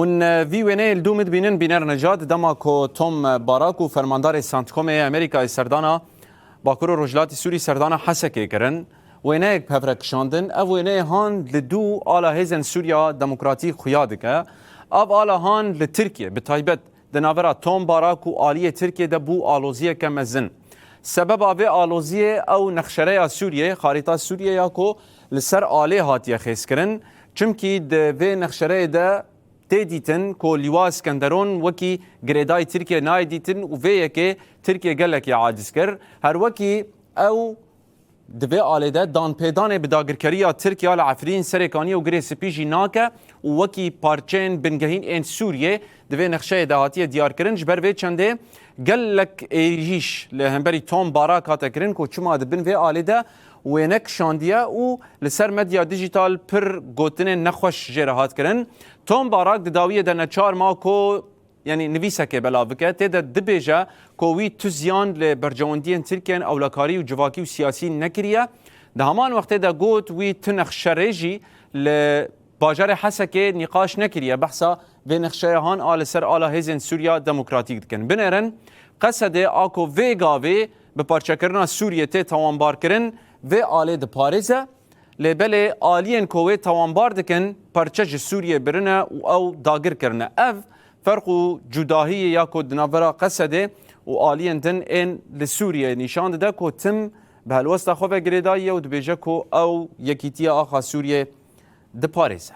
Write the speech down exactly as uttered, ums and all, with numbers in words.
Hûn vî wêneyê li dû min dibînin, Bîner Necat, dema ku Tom Barak û fermandarê Centcomê yê Amerîkayê serdana Bakur û Rojhilatê Sûrî serdana Hesekê kirin. Wêneyek bi hev re kişandin. Ev wêneyê han li dû ala hêzên Sûriya Demokratîk xuya dike. Ev ala han li Tirkiye, bi taybet di navbera Tom Barak û aliyê Tirkiye de bû aloziyeke mezin. Sebeba vê aloziyê ew nexşereya Sûriyê, xarîta Sûriyê ya ku li ser alê hatiye xêzkirin. Çimkî di vê nexşereyê de tê dîtin ku Lîwa Skenderon wekî girêdayî Tirkiye nayê dîtin û vê yekê Tirkiye gelekî aciz kir. Her wekî ew di vê alê de danpêdanê bi dagirkeriya Tirk ya li Efrîn, Serêkaniyê û Girê Spî jî nake û wekî parçeyên bingehîn ên Sûriyê di vê nexşeyê de hatiye diyarkirin. Ji ber vê çendê gelek êrîş li hemberî Tom Barak hate kirin ku çima di bin vê alê de wêne kişandiye û li ser medya dijîtal pir gotinên nexweş jê re hat kirin. Tom Barak di dawiyê de neçar ma ku, yanî nivîsekê belav bike, tê de dibêje ku wî tu ziyan li berjewendiyên Tirkiyeyên ewlekarî û civakî û siyasî nekiriye. Di heman wextê de got, wî tu nexşerê jî li bajarê Hesekê nîqaş nekiriye. Behsa vê nexşeya han a li ser ala hêzên Sûriya Demokratîk dikin. Binêrin, Qesedê a ku vê gavê bi parçekirina Sûriyê tê tawanbarkirin, vê alê diparêze. Lê belê aliyên ku wê tawanbar dikin, parçe ji Sûriyê birine û ew dagir kirine. Ev ferq û cudahiyê ya ku di navbera Qesedê û aliyên din ên li Sûriyê nîşan dide ku tim bi helwesta xwe ve girêdayî ye û dibêje ku ew yekîtiya axa Sûriyê diparêze.